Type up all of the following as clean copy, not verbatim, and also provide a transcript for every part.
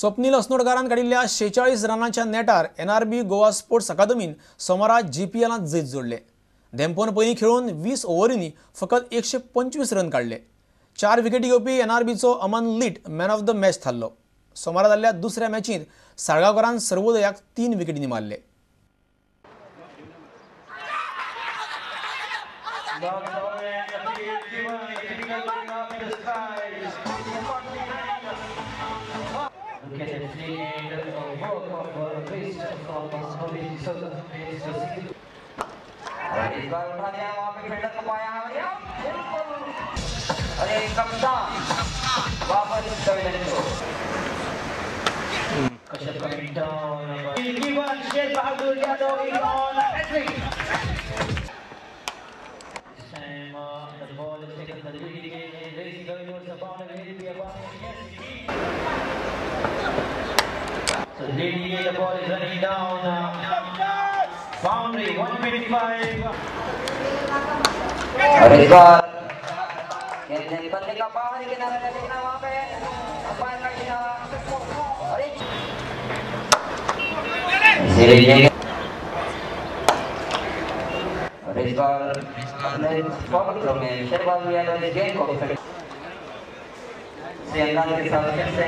स्वप्नील अस्नोडकारान काडिल्ल्या 46 रनांच्या नेटार NRB Goa sports अकादमीन सोमारा जीपीएलांत जैत जोडले। धेंपोन पयलीं खेळून 20 ओव्हरींनी फकत 125 रन काडले। 4 विकेटी घेवपी एनआरबीचो Aman Lit man of the match थारलो। सोमारा जाल्ल्या दुसऱ्या मॅचींत साळगांवकारान सर्वोदयाक 3 विकेटींनी मारले। अरे कप्तान वापस The ball is running down. Boundary 125. Aur is bar बंदे का बाहर किनारा देखना वहाँ पे अंपायर का इशारा और इस बार अपने पॉकेट में शेरबाज यादव इस गेंद को से अंदाज के साथ फिर से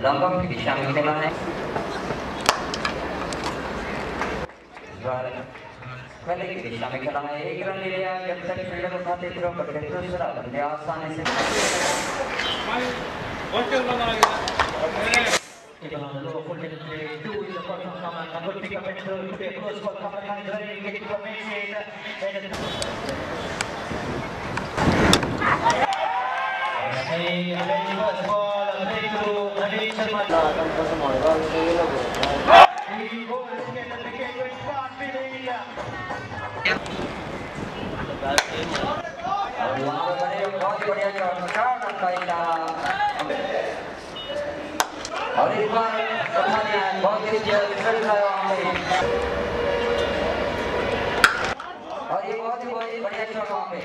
लॉन्ग ऑफ की दिशा में खेला है। इस बार पहले की दिशा में खेला है, 1 रन ले लिया। कैप्टन फील्डर उठाते थ्रो करके दूसरा बंदे आसानी से और वहाँ पे बने बहुत बढ़िया शॉट, 4 रन का इशारा और इस बार बहुत ही जल्द है वहाँ पे और ये बहुत ही बढ़िया शॉट वहाँ pay.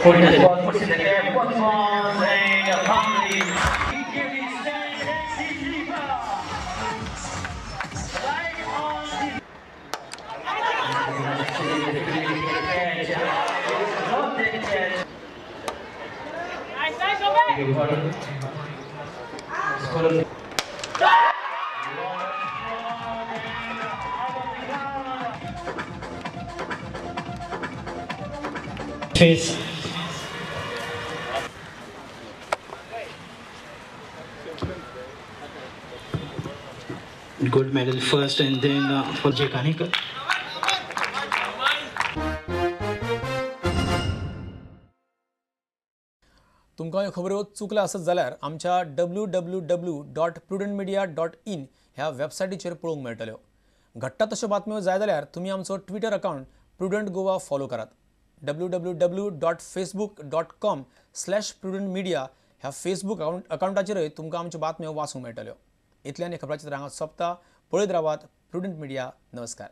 Ball puts in the gap, one ball and a boundary. He gives his stand and he keeper. Right on the Nice, nice, Obey. Face. Gold medal first and then for Jekanikar. तुमकां ह्यो खबऱ्यो चुकल्या आसत जाल्यार आमच्या www.prudentmedia.in ह्या वेबसायटीचेर पळोवंक मेळटल्यो। घडटा तश्यो बातम्यो जाय जाल्यार तुमी आमचो Twitter account prudent Goa follow करात। www.facebook.com/prudentmedia ह्या फेसबूक अकाउंटाचेरय तुमकां आमच्यो बातम्यो वाचूंक मेळटल्यो। इतल्यान खबरांचित्र हांगा सोंपता। पळयत रावात प्रुडंट मिडिया। नमस्कार।